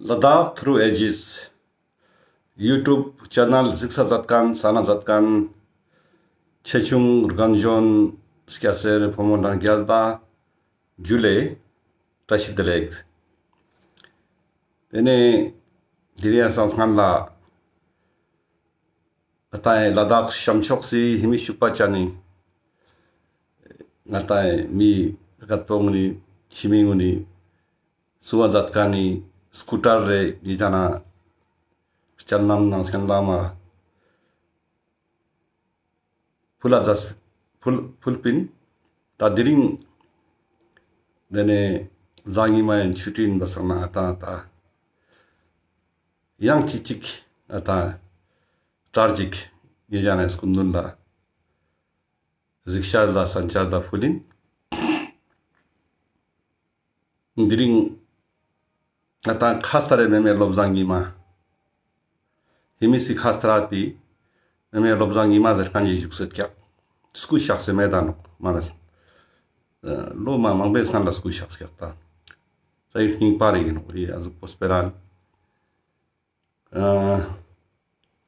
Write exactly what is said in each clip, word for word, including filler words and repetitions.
ལ་དྭགས་ཐུརུ་ཨེ་ཇིས་ཡུ་ཊུབ་ཆེ་ནལ་གཟིགས་ས་མཛད་མཁན་གསན་ན་མཛད་མཁན་ཆེ་ཆུང་རྒན་གཞོན་སྐྱ་སེར་ཕོ་མོ་ནང་རྒྱལ་དང་ཇུ་ལེ་བཀྲ་ཤིས་བདེ་ལེགས། དེ་ནས་དེ་རིང་ཡང་སང་སྔན་ལ་ང་ཏང་ལ་དྭགས་ཤམ་ཕྱོགས་སི་ཧེ་མི་ཤུག་པ་ཅན་ནི་ང་ཏང་མི་རྒད་པོ་ངུ་ནི་ཕྱི་མི་ངུ་ནི་སུ་བ་མཛད་མཁན་ནི་སྐུ་ཊར་རེ་ཡི་ཅ་ན་སྤྱན་ལམ་ནང་སྤྱན་ལམ་མ་ཕུལ་ལ་ཛས་ཕུལ་ཕུལ་པིན། ད་དེ་རིང་དེ་ནས་གཟའ་ཉི་མ་ཡིན་ཆུ་ཊི་ཡིན་པ་སང་ན་ཨ་ཏང་ད་ཡང་ཅིག་ཅིག་ཨ་ཏང་ཊར་ཅིག་ཡི་ཅ་ན་སྐུ་མདུན་ལ་གཟིགས་ཤ་ལ་སན་ཆ་ལ་ཕུལ་ཡིན། དེ་རིང་ང་ཏང་ཁ་སྟ་རེ་མེ་མེ་བློ་བཟང་ཉི་མ། ཧེ་མི་སི་ཁ་སྟ་ར་པི་མེ་མེ་བློ་བཟང་ཉི་མ་ཟེར་མཁན་ཡི་བཞུགས་སེ་ཀྱག། སྐུ་གཤེགས་སེ་མེད་ད་ནོག་མ་ན། ལོ་མ་མང་པོའི་སྔན་ལ་སྐུ་གཤེགས་ཀྱག་ད། ས་ཡི་སྙིང་པ་རེ་ཡིན་ནོག་ཡི་ཨ་ཟུག་པོ་སྤེ་ར་ནི།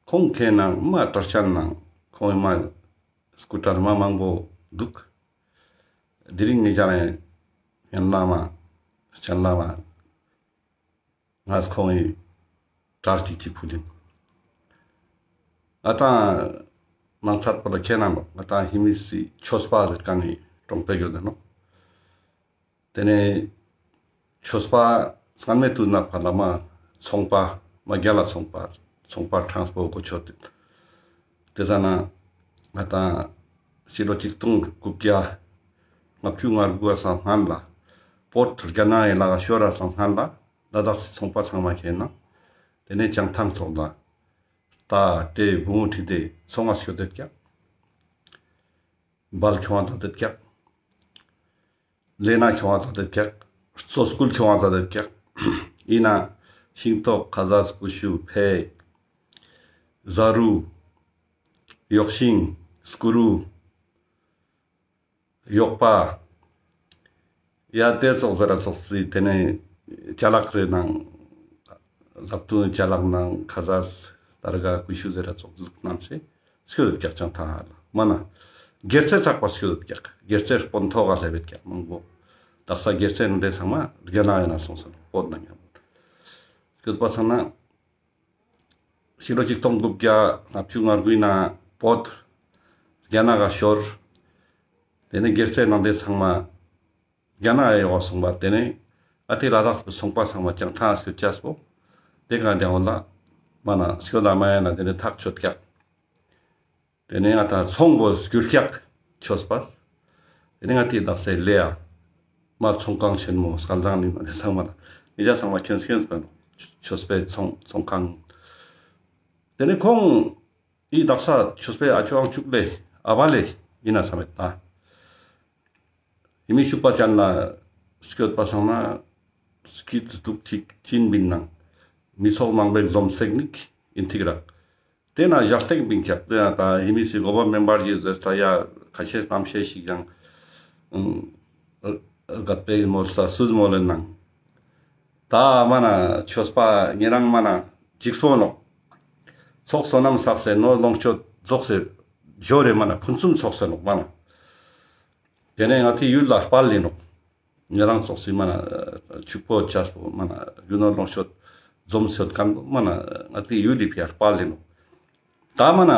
ཁོང་ཁེ་ནང་མ་ཊར་ཆན་ནང་ཁོང་མ་སྐུ་ཊར་མ་མང་པོ་འདུག། དེ་རིང་ངེད་ཅག་ནས་ཡན་ལ་མ་ཅན་ལ་མ་ང་ཁོང་ངི་ཊར་ཅིག་ཅིག་ཕུལ་ཡིན། ང་ཏང་མང་ཚར་པོ་ལ་ཁེ་ནང་ལོ་ང་ཏང་ཧེ་མི་སི་ཆོས་པ་ཟེར་མཁན་ནི་གྲོང་པའི་ཡོད་དེ་ནོག། དེ་ནས་ཆོས་པ་སྔན་མེ་དུས་ན་ཕ་ལ་མ་ཚོང་པ་མ་རྒྱ་ལ་ཚོང་པ་ཚོང་པ་ཁྲངས་པོ་གོ་ཆོད་དེ། དེ་ཟ་ན་ང་ཏང་ཕྱི་ལོ་ཆིག་སྟོང་དགུ་བརྒྱ་ལྔ་བཅུ་ང་དགུ་བ་སང་སྔན་ལ་བོད་རྒྱ་ནག་ཡི་ལ་ག་ཤོར་ར་སང་སྔན་ལ་ལ་དྭགས་སི་ཚོང་པ་ཚང་མ་ཁེ་ན་དེ་ནས་བྱང་ཐང་ཚོགས་ལ་རྟ་སྤྲེལ་བུང་ཁྲི་དེ་ཚོང་ང་སྐྱོད་དེ་ཀྱག། འབལ་ཁྱོང་ང་ཚ་དེ་ཀྱག། ལེ་ན་ཁྱོང་ང་ཚ་དེ་ཀྱག། རྩོ་སྐུལ་ཁྱོང་ང་ཚ་དེ་ཀྱག། ཡིན་ན་ཤིང་ཏོག་ཁ་ཟས་ཀུ་ཤུ་ཕེ་ཟ་རུ་གཡོག་ཤིང་སྐུ་རུ་གཡོག་པ་ཡ་དེ་ཙོགས་ཟེར་ར་ཙོགས་སི་དེ་ནས་ཅ་ལག་རེ་ནང་ལབ་ཏུ་ཅ་ལག་ནང་ཁ་ཟས་ཏར་ག་ཀུ་ཤུ་ཟེར་ར་ཙོགས་ཟུག་རྣམས་སེ་སྐྱོད་དེ་ཀྱག། བྱང་ཐང་ཧ་ལ་མ་ན་སྒེར་རྩེ་ཚགས་པ་སྐྱོད་དེ་ཀྱག། སྒེར་རྩེ་སྤོན་ཐོག་ག་སླེབས་ཀྱག་མང་པོ། དག་ས་སྒེར་རྩེ་ནང་དེ་ཚང་མ་རྒྱ་ནག་ཡིན་ན་སོང་སོང་བོད་ནང་ཡང་སྐྱོད་པ་ཚང་ན། ཕྱི་ལོ་ཆིག་སྟོང་དགུ་བརྒྱ་ལྔ་བཅུ་ང་དགུའི་ནང་བོད་རྒྱ་ནག་ག་ཤོར། དེ་ནས་སྒེར་རྩེ་ནང་དེ་ཚང་མ་རྒྱ་ནག་ཡོག་སོང་པ། དེ་ནས་ཨ་ཏི་ལ་དྭགས་སི་ཚོང་པ་ཚང་མ་བྱང་ཐང་སྐྱོད་ཅེས་པོ་དེ་ག་དེ་འོ་ལ་མ་ན་སྐྱོད་ལ་མ་ཡ་ན་དེ་ནས་ཐག་ཆོད་ཀྱག། དེ་ནས་ང་ཏང་ཚོང་པོ་སྐྱུར་ཀྱག་ཆོས་པ། དེ་ནས་ང་ཏི་དག་སེ་ལེ་ཡ་མ་ཚོང་ཁང་ཆེན་མོ་སྐལ་བཟང་ནི་མ་དེ་ཚང་མ་ལ་ངེད་ཅག་ཚང་མ་མཁྱེན་མཁྱེན་སོང་ཆོས་པའི་ཚོང་ཚོང་ཁང་། དེ་ནས་ཁོང་ཨི་དག་ས་ཆོས་པའི་ཨ་ཅོ་ཨང་ཅུག་ལེ་ཨ་བ་ལེ་ཡིན་ན་ས་མེད་ད། ཡི་མི་ཤུག་པ་ཅན་ལ་སྐྱོད་པ་སང་ན་སྐྱིད་སྡུག་ཅིག་ཅིན་པིན་ནང་མི་ཚོགས་མང་པོའི་འཛོམས་སེག་ནིག་ཡིན་ཐིག་རག། དེ་ན་ཞག་སྟེང་པིན་ཁྱབ་དེ་ན་ད་ཡི་མི་སི་གོ་བ་མེན་པར་ཞིག་ཟེར་ད་ཡ་ཁ་ཤས་གཏམ་བཤད་ཞིག་ཡང་རྒད་པའི་མོལ་ས་སུས་མོལ་ལེན་ནང་། ད་མ་ན་ཆོས་པ་ཉེ་རང་མ་ན་འཇིགས་པོ་ནོག། ཚོགས་བསོད་ནམས་བསགས་སེ་ནོར་ལོངས་སྤྱོད་རྫོགས་སེ་འབྱོར་རེ་མ་ན་ཕུན་སུམ་ཚོགས་སེ་ནོག་མ་ན། དེ་ནས་ང་ཏི་ཡུལ་ལ་དཔལ་ལི་ནོག། ཉེ་རང་ཚོགས་སི་མ་ན་ཕྱུག་པོ་ཆགས་པོ་མ་ན་རྒྱུ་ནོར་ལོངས་སྤྱོད་འཛོམས་སེ་ཡོད་མཁན་པོ་མ་ན་ང་ཏི་ཡུལ་ལི་ཕི་ཡ་དཔལ་ལི་ནོག། ད་མ་ན་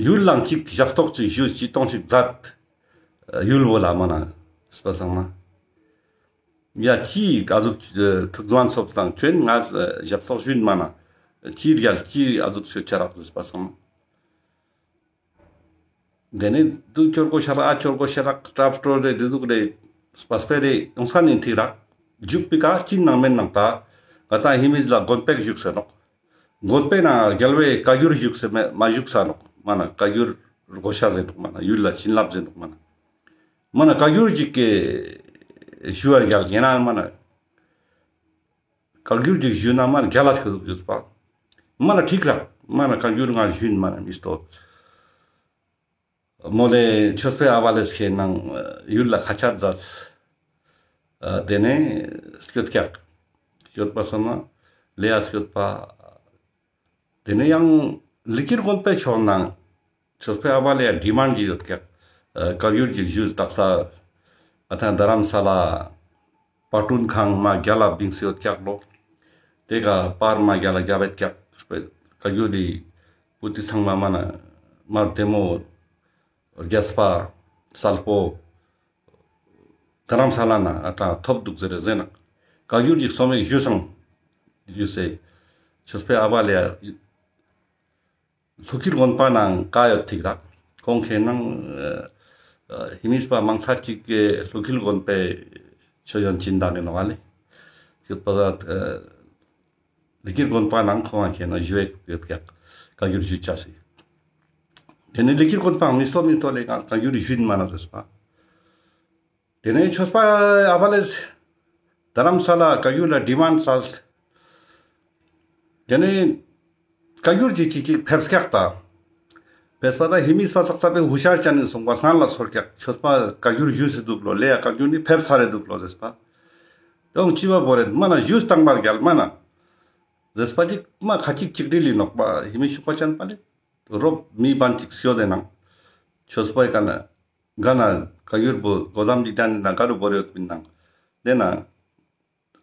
ཡུལ་ལང་ཅིག་ཞབས་ཏོག་ཅིག་ཞུ་ཅི་གཏོང་ཅིག་མཛད། ཡུལ་བོ་ལ་མ་ན་སྤ་སང་ན། ཡ་ཅི་ཨ་ཟུག་ཐུགས་བཟང་ཚོགས་དང་བྱོན་ང་ཞབས་ཏོག་ཞུན་མ་ན་ཅི་རྒྱལ་ཅི་ཨ་ཟུག་ཤོད་ཆ་རག་སྤ་སང་ན། དེ་ནས་དུ་ཅོར་གོ་ཤ་རག་ཨ་ཅོར་གོ་ཤ་རག་ཀྲབ་ཀྲོ་རེ་དེ་ཟུག་རེ་སྤ་སྤེ་རེ་ཡོང་ས་ནི་ཐིག་རག་རྒྱུག་པི་ཀ་ཅི་ནང་མེན་ནང་ད་ང་ཏང་ཧི་མི་ལ་དགོན་པེ་བཞུགས་ས་ནོག། དགོན་པེ་ན་རྒྱལ་བའི་བཀའ་འགྱུར་བཞུགས་སེ་མ་བཞུགས་ས་ནོག་མ་ན་བཀའ་འགྱུར་གོ་ཤ་ཟེར་ནོག་མ་ན་ཡུལ་ལ་བྱིན་རླབས་ཟེར་ནོག་མ་ན། མ་ན་བཀའ་འགྱུར་ཅིག་གི་ཞུ་བར་རྒྱལ་ཉེ་ན་མ་ན་བཀའ་འགྱུར་ཅིག་ཞུ་ན་མ་ན་རྒྱལ་ལ་ཤོད་དུག་ཞུས་པ། མ་ན་ཁྲིག་ར་མ་ན་བཀའ་འགྱུར་ང་ཞུན་མ་ན་མི་སྟོ། མོ་ལེ་ཆོས་པའི་ཨ་བ་ལེ་སྐྱེ་ནང་ཡུལ་ལ་ཁ་ཆར་མཛད། དེ་ནས་སྐྱོད་ཀྱག་སྐྱོད་པ་སོང་ན་ ལེ་ཡ་སྐྱོད་པ། དེ་ནས་ཡང་ལི་ཀིར་དགོན་པའི་ཕྱོགས་ནང་ཆོས་པའི་ཨ་བ་ལེ་ཡ་ཌི་མཱནཌ་ཅིག་ཡོད་ཀྱག། ཨ་བཀའ་འགྱུར་ཅིག་ཞུས་དག་ས། ཨ་ཐང་རྡ་རམ་ས་ལ་པར་སྐྲུན་ཁང་མ་རྒྱལ་ལ་བིངས་ཡོད་ཀྱག་ལོ། དེ་ག་པར་མ་རྒྱལ་ལ་རྒྱབ་ཡོད་ཀྱག། བཀའ་འགྱུར་རི་པོ་ཏི་ཚང་མ་མ་ན་མ་བདེ་མོ་རྒྱས་པ་གསལ་པོ་རྡ་རམ་ས་ལ་ན་ཨ་ཐང་ཐོབ་འདུག་ཟེར་ཟེར་ན། བཀའ་འགྱུར་ཅིག་སོ་མེད་ཞུས་སང་ཞུས་སེ། ཆོས་པའི་ཨ་བ་ལེ་ཡ་ལྷོ་ཁུལ་དགོན་པ་ནང་ཀ་ཡོད་ཐིག་རག། ཁོང་ཁེ་ནང་ཨ་ཨ་ཧི་མིས་པ་མང་ཚ་ཅིག་གི་ལྷོ་ཁུལ་དགོན་པའི་ཆོས་ཡོན་ཅིན་དང་ནི་ནོ་ཨ་ལེ། ཡོད་པ་ཨ་ལི་ཀིར་དགོན་པ་ནང་ཁོང་ཁེ་ནང་ཞུ་ཡོད་ཀྱག། བཀའ་འགྱུར་ཞུ་ཆ་སི། དེ་ནས་ལི་ཀིར་དགོན་པ་མི་སྟོ་མི་སྟོ་ལེ་གང་བཀའ་འགྱུར་ཞུ་ཡིན་མ་ན་རེས་པ། དེ་ནས་ཆོས་པ་ཨ་བ་ལེ་རྡ་རམ་ས་ལ་བཀའ་འགྱུར་ལ་ཌི་མཱནཌ་སལ། དེ་ནས་བཀའ་འགྱུར་ཅིག་ཅིག་ཅིག་ཕེབས་ཀྱག་ད། ཕེབས་པ་ད་ཧི་མིས་པ་ཙག་ཙག་པའི་ཧུ་ཤར་ཅན་ནི་སོང་པ་སང་ལ་ཚོར་ཀྱག། ཆོས་པ་བཀའ་འགྱུར་ཞུས་སེ་འདུག་ལོ། ལེ་ཡ་བཀའ་འགྱུར་ནི་ཕེབས་ཚར་རེ་འདུག་ལོ་ཟེར་པ། དོང་ཅི་བ་བོ་རེད་མ་ན་ཞུས་བཏང་པར་རྒྱལ་མ་ན། ཟེར་པ་ཅིག་མ་ཁ་ཅིག་ཅིག་འདྲི་ལི་ནོག་པ་ཧི་མི་ཤུག་པ་ཅན་པ་ལེ། རོབ་མི་བན་ཅིག་སྐྱོད་དེ་ནང་། ཆོས་པའི་ཀ་ན། ག་ན་བཀའ་འགྱུར་པོ་གོ་དམ་ཅིག་ཅན་ནི་ན་ག་རུ་བོ་རེ་ཡོད་པིན་ནང་། དེ་ན།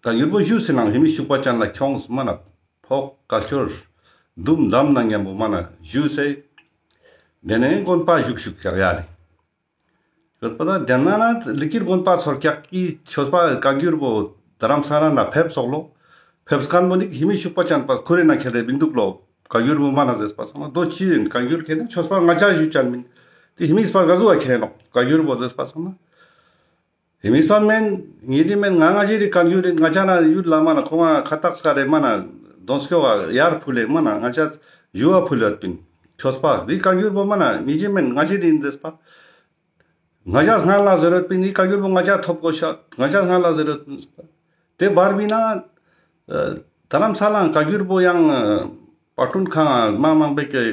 བཀའ་འགྱུར་པོ་ཞུས་སེ་ནང་ཧི་མི་ཤུག་པ་ཅན་ལ་ཁྱོངས་མ་ན་ཕོག་བཀའ་འགྱུར་དུམ་དམ་ན་ཉམ་པོ་མ་ན་ཞུས་སེ། དེ་ནས་དགོན་པ་བཞུགས་བཞུགས་ཀྱག་ཡ་ལེ། ཡོད་པ་ད་དེ་ན་ན་ལི་ཀིར་དགོན་པ་ཚོར་ཀྱག་གི་ཆོས་པ་བཀའ་འགྱུར་པོ་རྡ་རམ་ས་ལ་ན་ཕེབས་སོག་ལོ། ཕེབས་མཁན་པོ་ནི་ཧི་མི་ཤུག་པ་ཅན་པ་ཁོ་རེ་ན་ཁྱེར་རེ་མི་འདུག་ལོ། བཀའ་འགྱུར་པོ་མ་ན་ཟེར་པ་སང་ན་དོ་ཅི་ཡིན་བཀའ་འགྱུར་ཁྱེར་ན་ཆོས་པ་ང་ཅག་ཞུ་ཅན་མིན། དེ་ཧི་མིས་པ་ག་ཟུག་བ་ཁྱེར་ནོག་བཀའ་འགྱུར་པོ་ཟེར་པ་སང་ན། ཧི་མིས་པ་མེན་ངེ་རི་མེན་ང་ང་ཅི་རི་བཀའ་འགྱུར་རི་ང་ཅག་ན་ཡུལ་ལ་མ་ན་ཁོང་ང་ཁ་ཏག་ས་རེ་མ་ན་དོན་སྐྱོ་བ་ཡར་ཕུལ་ལེ་མ་ན་ང་ཅག་ཞུ་བ་ཕུལ་ཡོད་པིན། ཆོས་པ་རི་བཀའ་འགྱུར་པོ་མ་ན་ངེ་ཅི་མེན་ང་ཅི་རི་ཡིན་ཟེར་པ། ང་ཅག་སྔར་ལ་ཟེར་ཡོད་པིན་ནི་བཀའ་འགྱུར་པོ་ང་ཅག་ཐོབ་དགོས་ཤག། ང་ཅག་སྔར་ལ་ཟེར་ཡོད་པིན་ཟེར་པ། དེ་བར་བི་ན་ཨ་རྡ་རམ་ས་ལའང་བཀའ་འགྱུར་པོ་ཡང་ཨ་པར་སྐྲུན་ཁང་མ་མང་པོའི་ཀྱི་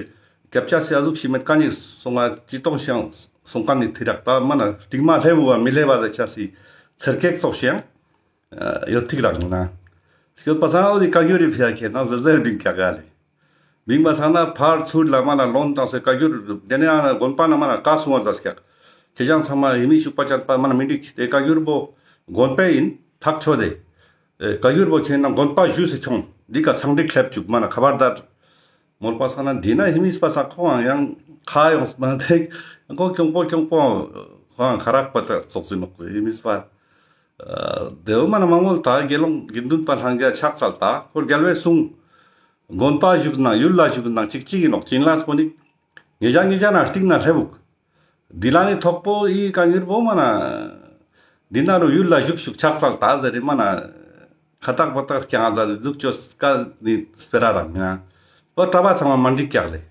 སྐྱབས་ཆ་སི་ཨ་ཟུག་ཤི་མེད་ཀ་ནི་སོང་ང་ཅི་གཏོང་ཤིང་སོང་ཀ་ནི་ཐི་རག་ད་མ་ན་སྟིང་མ་ལྷེ་བུ་བ་མི་ལྷེ་བ་ཟེར་ཆ་སི་ཚེར་ཁེག་ཙོགས་ཤིང་ཡོད་ཐིག་རག་ཡིན་ན། སྐྱོད་པ་སང་འོ་དེ་བཀའ་འགྱུར་རི་ཕི་ཡ་ཁྱེར་ན་ཟེར་ཟེར་བིང་ཀྱག་ཡ་ལེ། བིང་པ་སང་ན་ཕར་ཚུར་ལ་མ་ན་ལོན་བཏང་སེ་བཀའ་འགྱུར་དེ་ནས་ཡང་དགོན་པ་ན་མ་ན་བཀའ་གསུང་བ་མཛད་ཀྱག། ཁྱེད་ཅག་ཚང་མ་ཧི་མི་ཤུག་པ་ཅན་པ་མ་ན་མི་འགྲིག་དེ་བཀའ་འགྱུར་པོ་དགོན་པའི་ཡིན་ཐག་ཆོད་དེ། ཨེ་བཀའ་འགྱུར་པོ་ཁྱེད་ན་དགོན་པ་ཞུས་སེ་ཁྱོང་འདི་ཀ་ཚང་འགྲིག་ལྷེབ་བཅུག་མ་ན་ཁ་བར་དར། མོལ་པ་སང་ན་འདི་ན་ཧི་མིས་པ་སང་ཁོང་ཡང་ཁ་ཡོང་མ་ཐེག་ཁོང་གྱོང་པོ་གྱོང་པོ་ཁོང་ཁ་རག་པ་ཙོགས་ཟིན་ནོག་ཧི་མིས་པ། ཨ་དེའུ་མ་ན་མ་མོལ་ད་དགེ་སློང་དགེ་འདུན་པ་ལྷན་རྒྱས་ཕྱག་འཚལ་ད་ཁོ་རྒྱལ་བའི་གསུང་། དགོན་པ་བཞུགས་ན་ཡུལ་ལ་བཞུགས་ན་གཅིག་གཅིག་ཡིན་ནོག་ཅིན་ལ་སོ་ནི། ཉེ་ཞ་ཉེ་ཞ་ན་སྟིང་ན་ལྷེ་བུག། འདི་ལ་ནི་ཐོག་པོ་ཨི་བཀའ་འགྱུར་པོ་མ་ན། འདི་ན་རུ་ཡུལ་ལ་བཞུགས་བཞུགས་ཕྱག་འཚལ་ད་ཟེར་རེ་མ་ན། ཁ་ཏག་པ་ཏག་ཀྱང་ཨ་ཛ་འཛུགས་ཅོས་ཀ་ནི་སྤེ་ར་རང་ཡ། པ་གྲྭ་པ་ཚང་མ་མ་འགྲིག་ཀྱག་ལེ།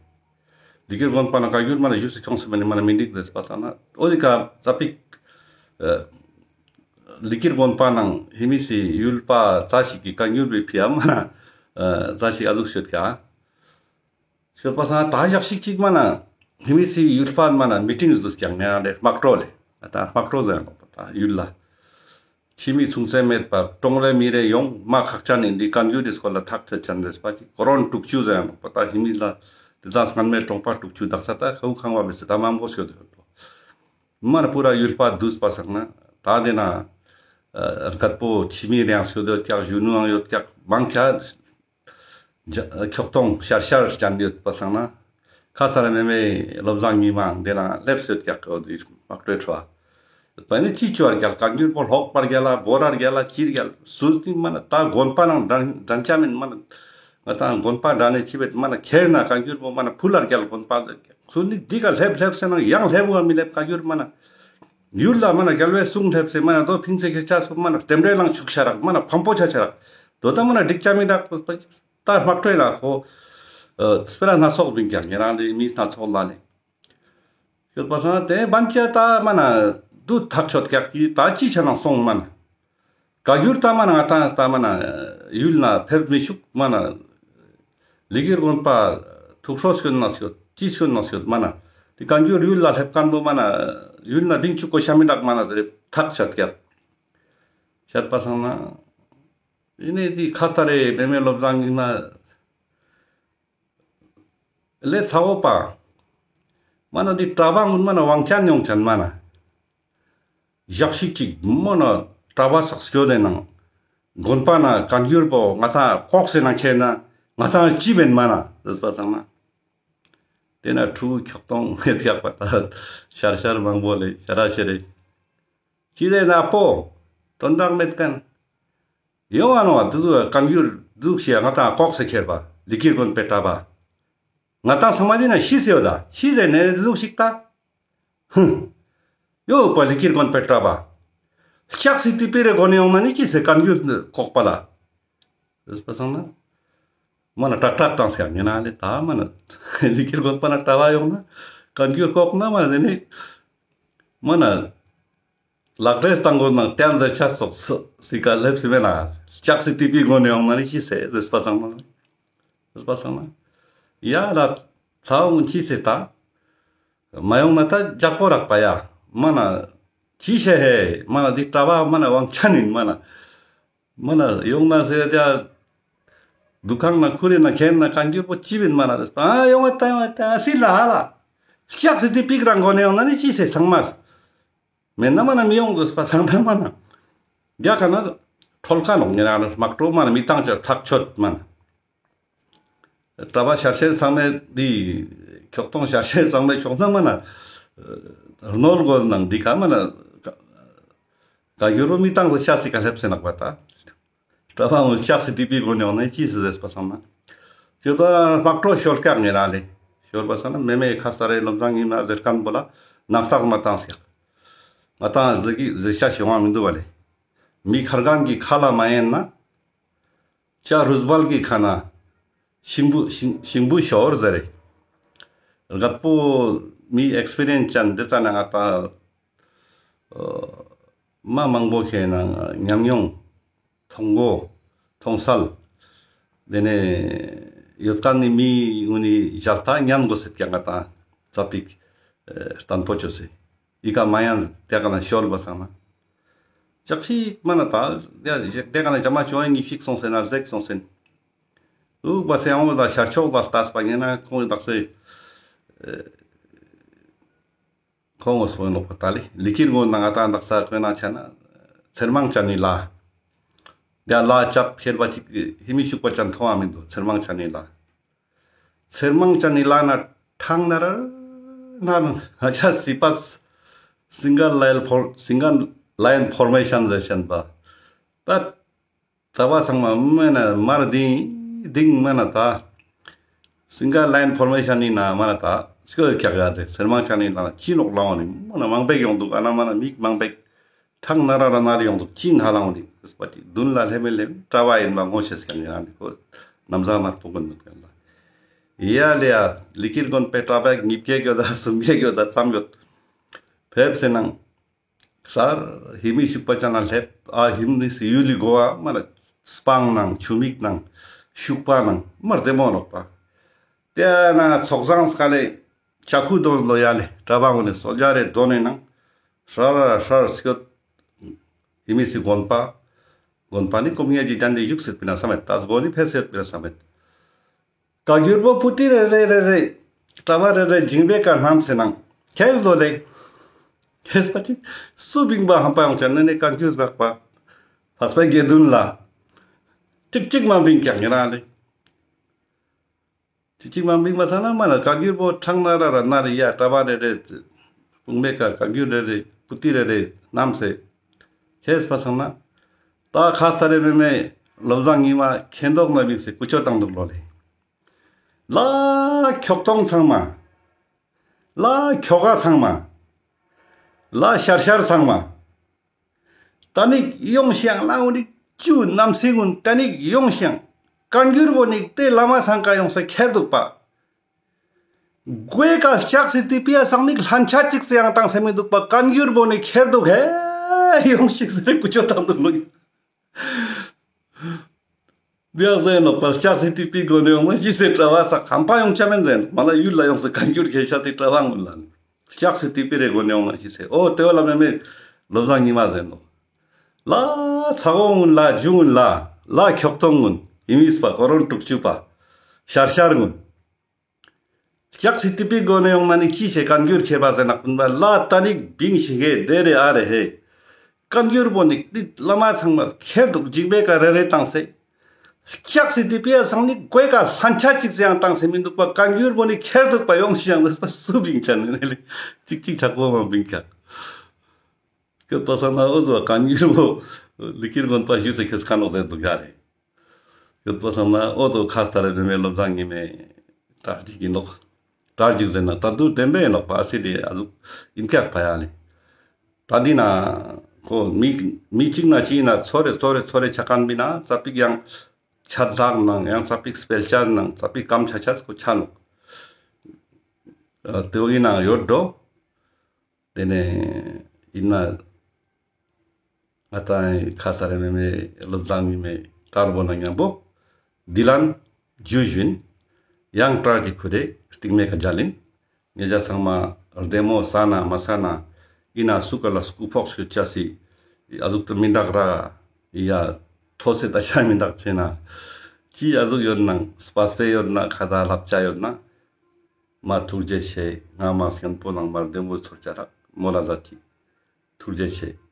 ལི་ཀིར་དགོན་པ་ན་བཀའ་འགྱུར་མ་ན་ཞུས་སེ་ཁྱོངས་སེ་མ་ནི་མ་ན་མི་འགྲིག་ལེ་ཟེར་པ་སང་ན་འོ་དེ་ཀ་ཙ་པིག། ཨ་ལི་ཀིར་དགོན་པ་ནང་ཧི་མི་སི་ཡུལ་པ་ཙ་ཞིག་གི་བཀའ་འགྱུར་བའི་ཕི་ཡ་མ་ན། ཨ་ཙ་ཞིག་ཨ་ཟུག་ཤོད་ཀྱག། ཤོད་པ་སང་ད་ཞག་ཞིག་ཅིག་མ་ན་ཧི་མི་སི་ཡུལ་པ་མ་ན་མི་ཊིང་འདུག་ཀྱག་ནེ་རང་ལེ་དམག་གྲོ་ལེ། ཨ་ད་དམག་གྲོ་ཟེར་ཡང་ད་ཡུལ་ལ། ཕྱི་མི་ཚུང་ཚེ་མེད་པ་གྲོང་རེ་མི་རེ་ཡོང་མ་ཁག་ཅན་ཡིན་འདི་བཀའ་འགྱུར་འདི་སྐོར་ལ་ཐག་ཆོད་ཅན་རེད་པ་ཅིག་ཀོ་རོན་དྲུག་ཅུ་ཟེར་ཡང་པ་ད་ཧི་མི་ལ་དེ་ཙང་སྔན་མའི་གྲོང་པ་དྲུག་ཅུ་དག་ས་ད་ཁའུ་ཁང་བ་བེ་སེ་ད་མང་པོ་སྐྱོད་དེ་ཡོད་ལོ། མ་ན་པུ་ར་ཡུལ་པ་འདུས་པ་སང་ན་ད་དེ་ན་རྒད་པོ་ཕྱི་མི་རེ་ཡང་སྐྱོད་དེ་ཡོད་ཀྱག་གཞོན་ནུའང་ཡོད་ཀྱག་མང་ཀྱག། ཁྱོག་ཐོང་ཤར་ཤར་ཅན་ཡོད་པ་སང་ན། ཁ་ས་ར་མེ་མེ་བློ་བཟང་ཉི་མ་འདི་ན་སླེབས་ཡོད་ཀྱག་འོ་དེ་དམག་གྲོའི་ཁྲོད། པ་ནི་ཅི་ཅོ་བར་རྒྱལ་བཀའ་འགྱུར་པོ་ལྷོག་པར་རྒྱལ་ལ་བོར་ར་རྒྱལ་ལ་ཅིར་རྒྱལ་སུ་སྟིང་མ་ན་ད་དགོན་པ་ནང་འདྲ་འདྲ་ཅ་མིན་མ་ན། ང་ད་དགོན་པ་འདྲ་ནས་ཅི་བེད་མ་ན་ཁྱེར་ན་བཀའ་འགྱུར་པོ་མ་ན་ཕུལ་ལ་རྒྱལ་དགོན་པ་སུ་ནི་འདི་ག་ལྷེབ་ལྷེབ་སེ་ན་ཡང་ལྷེབ་བ་མི་ལྷེབ་བཀའ་འགྱུར་མ་ན། ཡུལ་ལ་མ་ན་རྒྱལ་བའི་གསུང་ལྷེབས་སེ་མ་ན་དོ་ཕིན་ཚེ་ཁེ་ཆ་སུ་མ་ན་རྟེན་འབྲེལ་ལང་ཆུག་ཤ་རག་མ་ན་ཕམ་པོ་ཆ་ཆ་རག་དོ་ད་མ་ན་འགྲིག་ཆ་མི་རག་ད་དམག་གྲོས་ལ་ཁོ་སྤེ་ར་སྣ་ཚོགས་བིང་ཀྱག་ཉེ་རང་ལེ་མི་སྣ་ཚོགས་ལ་ལེ་ཤོད་པ་སང་དེ་བན་ཅ་ད་མ་ན་དུ་ཐག་ཆོད་ཀྱག་གི་ད་ཅི་ཆ་ན་སོང་མ་ན། བཀའ་འགྱུར་ལྟ་མ་ན་ང་ཏང་ལྟ་མ་ན་ཡུལ་ན་ཕེབས་མི་ཤུག་མ་ན་ལི་ཀིར་དགོན་པ་ཐུགས་ཁྲོ་སྐྱོན་ན་སྐྱོད་ཅི་སྐྱོན་ན་སྐྱོད་མ་ན་དེ་བཀའ་འགྱུར་ཡུལ་ལ་སླེབས་མཁན་པོ་མ་ན་ཡུལ་ན་བིང་ཆུག་གོ་ཤ་མི་དག་མ་ན་ཟེར་ཐག་ཆད་ཀྱག་ཆད་པ་སང་ན་ ཨི་ནེ་དེ་ཁ་སྟ་རེ་མེ་མེ་ལོབ་ཟང་ཨིན་ན་ལེ་ཚ་བོ་པ། མ་ན་དེ་གྲྭ་པ་གུན་མ་ན་དབང་ཅན་ཡོང་ཅན་མ་ན། ཞག་ཞིག་ཅིག་མ་ན་གྲྭ་པ་སག་སྐྱོད་དེ་ནང་དགོན་པ་ན་བཀའ་འགྱུར་པོ་ང་ཏང་ལྐོག་སེ་ན་ཁྱེར་ན་ང་ཏང་ཅི་བེན་མ་ན་ཟེར་པ་སང་ན། དེ་ན་ཕྲུ་གུ་ཁྱོག་ཐོང་ངེད་ཡག་པ་ད་ཤར་ཤར་མང་པོ་ལེ་ཤར་ཤར་རེ། ཅི་རེ་ན་པོ་དོན་དག་མེད་མཁན། ཡོང་ང་ནོག་དེ་ཟུག་བཀའ་འགྱུར་ཟུག་ཤིག་ང་ཏང་ལྐོག་སེ་ཁྱེར་པ་ལི་ཀིར་དགོན་པའི་གྲྭ་པ། ང་ཏང་ཚང་མ་འདི་ན་ཤི་སེ་ཡོད་ད་ཤི་ཟེར་ནས་དེ་ཟུག་ཤིག་ད། ཧུམ། ཡོད་པ་ལི་ཀིར་དགོན་པའི་གྲྭ་པ། ལྕགས་སི་ཏི་པི་རེ་དགོན་ཡོང་ན་ནི་ཅི་སེ་བཀའ་འགྱུར་ལྐོག་པ་ལ། ཟེར་པ་སང་ན། མ་ན་ཏག་ཏག་བཏང་སྐྱག་ཉེ་ན་ལེ་ད་མ་ན་ལི་ཀིར་དགོན་པ་ན་གྲྭ་པ་ཡོང་ན་བཀའ་འགྱུར་ལྐོག་ན་མ་ན་དེ་ནི་མ་ན་ལག་འབྲེལ་བཏང་དགོས་ན་བསྟན་འཛིན་ཆ་སོགས་སི་ཀ་ལེབ་སི་མེ་ན་ལྕགས་སི་ཏི་པི་དགོན་ཡོང་ན་ནི་ཅི་སེ་ཟེར་པ་སང་ན་ཟེར་པ་སང་ན་ཡ་ལ་ཚ་འོང་ཅི་སེ་ད་མ་ཡོང་ན་ད་ཇག་པོ་རག་པ་ཡ་མ་ན་ཅི་ཤེ་ཧེ་མ་ན་འདི་གྲྭ་པ་མ་ན་དབང་ཅན་ཡིན་མ་ན། མ་ན་ཡོང་ན་ཟེར་ཏེ། འདུ་ཁང་ན་ཁུར་ན་ཁེན་ན་བཀའ་འགྱུར་པོ་ཅི་བིན་མ་ན་རེ་སྤ། ཨ་ཡོང་བ་ད་ཡོང་བ་ད་སི་ལ་ཧ་ལ། ལྕགས་སི་ཏི་པིག་རང་གོ་ནས་ཡོང་ན་ནི་ཅི་སེ་ཚང་མ། མེད་ན་མ་ན་མི་ཡོང་དུ་སྤ་ཚང་ད་མ་ན། རྒྱ་ག་ན་ཁྲོལ་ཁ་ནོག་ཉེ་རང་དམག་གྲོ་མ་ན་མི་བཏང་ཅག་ཐག་ཆོད་མ་ན། གྲྭ་པ་ཤར་ཤར་ཚང་མས་འདི་ཁྱོག་ཐོང་ཤར་ཤར་ཚང་མས་ཤོག་ན་མ་ན་རྣོལ་གོ་ནང་འདི་ག་མ་ན་ག་ཡོ་རོ་མི་བཏང་ཟེར་ཤ་སི་ཀ་ལེབ་སེ་ནག་པ་ད། གྲྭ་པ་འོ་ལྕགས་སི་ཏི་པི་གོ་ནས་འོ་ན་ཅི་སི་ཟེར་པ་སང་ན། ཁྱོད་པ་དམག་གྲོ་ཤོར་ཀྱག་ངེ་ར་ལེ། ཤོར་པ་སང་ན་མེ་མེ་ཁ་སྟ་རེ་ལོབ་ཟང་ངི་མ་ཟེར་ཁན་པོ་ལ་ནག་ཐག་མ་བཏང་ཟེར། ང་ཏང་ཟེར་གི་ཟེར་ཤ་ཤོང་བ་མི་འདུག་བ་ལེ། མི་ཁར་གང་གི་ཁ་ལ་མ་ཡན་ན། ལྕགས་རུས་སྦལ་གྱི་ཁ་ན་ཤིང་བུ་ཤིང་ཤིང་བུ་ཤོར་ཟེར་རེ། རྒད་པོ་མི་ཨེགས་པི་རི་ཡན་སི་ཅན་འདི་ཙ་ན་ང་ད་མ་མང་པོ་ཁེ་ན་ཉམས་མྱོང་མཐོང་གོ་མཐོང་སལ་དེ་ནས་ཡོད་ཀ་ནི་མི་ངུ་ནི་ཞལ་ལྟ་ཉན་དགོས་སེད་ཀྱང་ང་ད་ཙ་པིག་བརྟན་པོ་བཅོས་སེ། ཨི་ཀ་མ་ཡང་དེ་ཀ་ན་ཤོར་བ་སང་ན། ཅག་ཤི་མ་ན་ད་དེ་ཀ་ན་ཇ་མ་ཅོ་ཨེ་ཉི་ཤིག་སོང་སེ་ན་ཟེག་སོང་སེ་ན། ཨུ་བ་སེ་ཨོང་ད་ཤར་ཕྱོགས་ལ་ལྟས་པ་ཉེ་ན་ཁོང་གི་དག་སེ་ཁོང་ངོ་སོ་ནོག་པ་ད་ལེ། ལི་ཀིར་ངོ་ན་ང་ད་དག་ས་ཁོ་ན་ཆ་ན་ཚེར་མང་ཅན་ནི་ལ། ཡ་ལ་ཅབ་ཁྱེར་བ་ཅིག་ཧི་མི་ཤུག་པ་ཅན་མཐོང་བ་མི་འདུག་ཚེར་མང་ཅན་ནི་ལ། ཚེར་མང་ཅན་ནི་ལ་ན་ཐང་ན་ར་ན་ན་ཧ་ཅ་སི་པས་སིང་གལ་ལ་ཡན་ཕོར་སིང་གལ་ལ་ཡན་ཕོར་མེ་ཤན་ཟེར་ཤན་པ། པ་ད་བ་ཚང་མ་མེ་ན་མར་དིང་དིང་མ་ན་ད། སིང་གལ་ལ་ཡན་ཕོར་མེ་ཤན་ནི་ན་མ་ན་ད་སྐྱོད་ཀྱག་ཡ་དེ་ཚེར་མང་ཅན་ནི་ལ་ན་ཅི་ནོག་ལ་འོང་ནི་མ་ན་མང་པེག་ཡོང་འདུག་ཨ་ན་མ་ན་མིག་མང་པེག་ཐང་ན་ར་ར་ན་ར་ཡོང་འདུག་ཅི་ན་ལ་འོང་ནི་ཟེར་པ་ཅིག་མདུན་ལ་ལྷེ་མེ་ལེ་གྲྭ་པ་ཡིན་པ་ངོ་ཤེས་ཀྱང་ཡང་ནི་ཁོ་ནམ་ཟ་མར་ཕོ་གོན་མེད་ཀྱང་ལ། ཡ་ལེ་ཡ་ལི་ཀིར་དགོན་པའི་གྲྭ་པ་ཉིས་བརྒྱ་ཡོད་ད་སུམ་བརྒྱ་ཡོད་ད་ཙམ་ཡོད། ཕེབས་སེ་ནང་། སར་ཧི་མི་ཤུག་པ་ཅན་ལ་ལྷེབ་ཨ་ཧི་མི་སི་ཡུལ་ལི་གོ་བ་མ་ན་སྤང་ནང་ཆུ་མིག་ནང་ཤུག་པ་ནང་མར་དེ་མོ་ནོག་པ། དེ་ན་ཚོགས་བཟང་སྐ་ལེ་ཅ་ཁུ་དོན་ལོ་ཡ་ལེ་གྲྭ་པ་ངོ་ནས་སོ་ཇ་རེ་དོན་ནས་ནང་ཧྲ་ར་ཧྲ་སྐྱོད། ཧི་མི་སི་དགོན་པ། དགོན་པ་ནི་ཀོམ་ཉེ་ཇི་ཅན་དེ་བཞུགས་སེད་པི་ན་ས་མེད་ད་སྒོ་ནི་ཕེ་སེད་པི་ན་ས་མེད། བཀའ་འགྱུར་པོ་པུ་ཏི་རེ་རེ་རེ་རེ་གྲྭ་པ་རེ་རེ་ཇིང་པེ་ཀ་ལྷམ་སེ་ནང་ཁྱེར་ལོ་ལེ། ཁྱེར་པ་ཅིག་སུ་བིང་པ་ཧམ་པ་ཡོང་ཅན་ནི་ནི་བཀའ་འགྱུར་རག་པ་ཕ་སྤེ་དགེ་འདུན་ལ་ཅིག་ཅིག་མ་བིང་ཀྱག་ངེ་རང་ལེ། ཅིག་ཅིག་མ་བིང་པ་ས་ན་མ་ན་བཀའ་འགྱུར་པོ་ཁྲང་ན་ར་ར་ན་རེ་ཡ་གྲྭ་པ་རེ་རེ་བུང་བེ་ཀ་བཀའ་འགྱུར་རེ་རེ་པུ་ཏི་རེ་རེ་ལྷམ་སེ་ཁྱེར་པ་སང་ན་ད་ཁ་ས་རེ་མེ་མེ་ལོབ་ཟང་ཉི་མ་ཁེན་དོག་ན་བིང་སེ་ཀུ་ཅོ་བཏང་འདུག་ལོ་ལེ། ལ་ཁྱོག་ཐོང་ཚང་མ། ལ་ཁྱོ་ག་ཚང་མ། ལ་ཤར་ཤར་ཚང་མ། ད་ནི་ཡོང་ཤིང་ལ་འོ་ནི་ཅུ་ནམ་སི་ཀུན་ད་ནི་ཡོང་ཤིང་བཀའ་འགྱུར་པོ་ནི་དེ་བླ་མ་ཚང་ཀ་ཡོང་སེ་ཁྱེར་འདུག་པ། གོས་ཀ་ལྕགས་སི་ཏི་པི་ཡ་སང་ནི་ལྷན་ཆ་ཅིག་ཙེ་ཡང་བཏང་སེ་མི་འདུག་པ་བཀའ་འགྱུར་པོ་ནི་ཁྱེར་འདུག་ཧེ་ཡོང་ཤིག་ཟེར་ཀུ་ཅོ་བཏང་འདུག་ལོ། བདེ་ཡག་ཟེར་ནོག་པ་ལྕགས་སི་ཏི་པི་གོ་ནས་ཡོང་ན་ཅི་སེ་གྲྭ་པ་ས་ཧམ་པ་ཡོང་ཆ་མེན་ཟེར་ནོག་མ་ལ་ཡུལ་ལ་ཡོང་སེ་བཀའ་འགྱུར་ཁྱེར་ཤ་ཏི་གྲྭ་པ་ངུན་ལ་ལྕགས་སི་ཏི་པི་རེ་གོ་ནས་ཡོང་ན་ཅི་སེ་ཨོ་དེ་བ་ལ་མེ་མེ་ལོ་ཟང་ཉི་མ་ཟེར་ནོག་ལ་ཚ་གོ་ངུན་ལ་ཇུ་ངུན་ལ་ ལ་ཁྱོག་ཐོང་གུན་ཡིན་མིས་པ་ཀོ་རོན་དྲུག་ཅུ་པ་ཤར་ཤར་གུན། ལྕགས་སི་ཏི་པི་གོ་ནེ་ཡོང་ན་ནི་ཅི་ཞིག་བཀའ་འགྱུར་ཁྱེར་བ་ཟེར་ན་ཀུན་པ་ལ་ཏ་ནི་བིང་ཞིག་གེ་དེ་རེ་ཨ་རེ་ཧེ། བཀའ་འགྱུར་པོ་ནི་ཏི་བླ་མ་ཚང་མ་ཁྱེར་འདུག་ཇིང་པའི་ཀ་རེ་རེ་བཏང་སེ། ལྕགས་སི་ཏི་པི་ཡ་སང་ནི་གོས་ཀ་ལྷན་ཆ་ཅིག་ཟེར་ཡང་བཏང་སེ་མི་འདུག་པ། བཀའ་འགྱུར་པོ་ནི་ཁྱེར་འདུག་པ་ཡོང་ཞིག་ཡང་ལས་པ་སུ་བིང་ཆ་ནི་ལེ། ཅིག་ཅིག་ཆག་པོ་མ་བིང་ཆ། སྐྱོད་པ་སང་ན་འོ་ཟོ་བཀའ་འགྱུར་པོ་ལི་ཀིར་དགོན་པ་ཞུས་སེ་ཁེས་ཁ་ནོག་ཟེར་འདུག་ཡ་རེ། སྐྱོད་པ་སང་ན་འོ་དོ་ཁ་སྟ་རེ་མེ་མེ་བློ་བཟང་ཉི་མེ་གྲ་ཅིག་ཡིན་ནོག། གྲ་ཅིག་ཟེར་ན་ད་དུ་བདེན་པའི་ནོག་པ། ཨ་སི་ལི་ཨ་ཟུག་ཡིན་ཀྱག་པ་ཡ་ནི། ད་འདི་ན་ཁོ་མི་མི་གཅིག་ན་གཅིག་ན་ཚོ་རེ་ཚོ་རེ་ཚོ་རེ་ཆ་མཁན་པི་ན་ཙ་པིག་ཡང་ཆད་ལྷག་ནང་ཡང་ཙ་པིག་སྤེལ་ཆ་ནང་ཙ་པིག་སྐམ་ཆ་ཆ་ཁོ་ཆ་ནོག། ཨ་དེ་བོ་ཡིན་ན་ཡོད་འགྲོ། དེ་ནས་ཡིན་ན་ང་ཏང་ཁ་ས་རེ་མེ་མེ་བློ་བཟང་ཉི་མེ་དཀར་པོ་ན་མཉམ་པོ་འདི་ལན་ཇུ་ཞུན་ཡང་བཀྲ་ཤིས་ཁུ་རེ་རྟིང་མེ་ཀ་མཇལ་ཡིན། ཉེ་ཆ་ཚང་མ་བདེ་མོ་ས་ན་མ་ས་ན་ཡིན་ན་སུ་ཀ་ལ་སྐུ་ཕོག་ཤོད་ཆ་སི་ཨ་ཟུག་ཏུ་མི་འདག་ར་ཡ་ཐོ་སེ་ད་ཆ་མི་འདག་ཆེ་ན་ཅི་ཨ་ཟུག་ཡོད་ན་སྤ་སྤེ་ཡོད་ན་ཁ་ད་ལབ་ཆ་ཡོད་ན་མ་ཐུགས་རྗེ་ཆེ། ང་མ་སེམས་པོ་ནང་མར་བདེ་མོ་ཚོར་ཆ་རག་མོ་ལ་ཟ་ཅི། ཐུགས་རྗེ་ཆེ།